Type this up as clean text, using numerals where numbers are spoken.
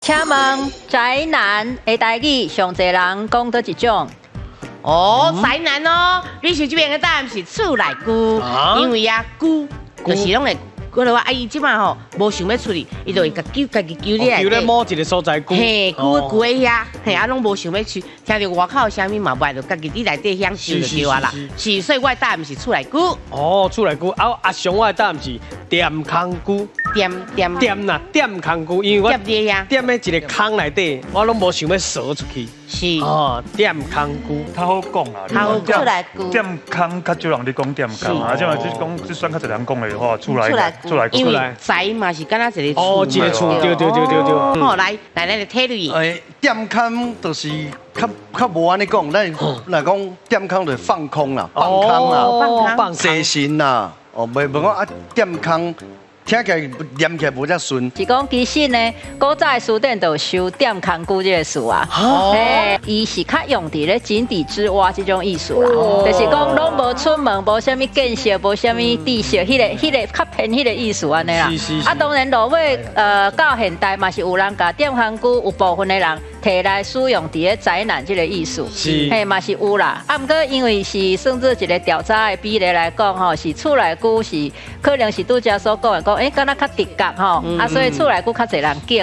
請問宅男的台語上濟人講佗一種？哦，宅男哦，你想這邊的答案是厝內龜，因為啊，龜就是攏會，嗰個話啊，伊這擺吼無想欲出去，伊就會共勼家己勼咧。勼咧某一個所在龜。嘿，龜龜遐，嘿啊，攏無想欲去，聽著外口有啥物嘛，袂就家己佇內底享受就對啊啦。是，所以我的答案是厝內龜。哦，厝內龜啊，阿雄我的答案是踮空龜。踮踮踮啦，踮空龜，因為我踮佇遐，踮佇一個空內底，我攏無想欲趖出去。是。哦，踮空龜。較好講啦，較好講。厝內龜。踮空較少人咧講踮空，啊，這嘛就是講，這算較濟人講的話，厝內厝內因為宅嘛是敢若一個哦，一個厝，對對對對對。好，來來，咱來體類。踮空就是較較無按呢講，咱若講踮空就是放空啦，放空啦，放空，坐神啦，哦，袂袂講啊，踮空。聽起來念起來無遮順。是講其實呢，古早的辭典就有收踮空龜這個詞啊。嘿，伊是較用佇咧井底之蛙這種意思啦，就是講攏無出門，無啥物見識，無啥物知識，彼個較偏彼個意思按呢啦。啊，當然落尾到現代嘛是有人共踮空龜，有部分的人提來使用佇咧宅男這個意思。嘿，嘛是有啦。啊，毋過因為是算做一個調查的比例來講吼，是厝內龜是可能是拄才所講的講，欸，敢若較直覺吼，啊，所以厝內龜較濟人揀。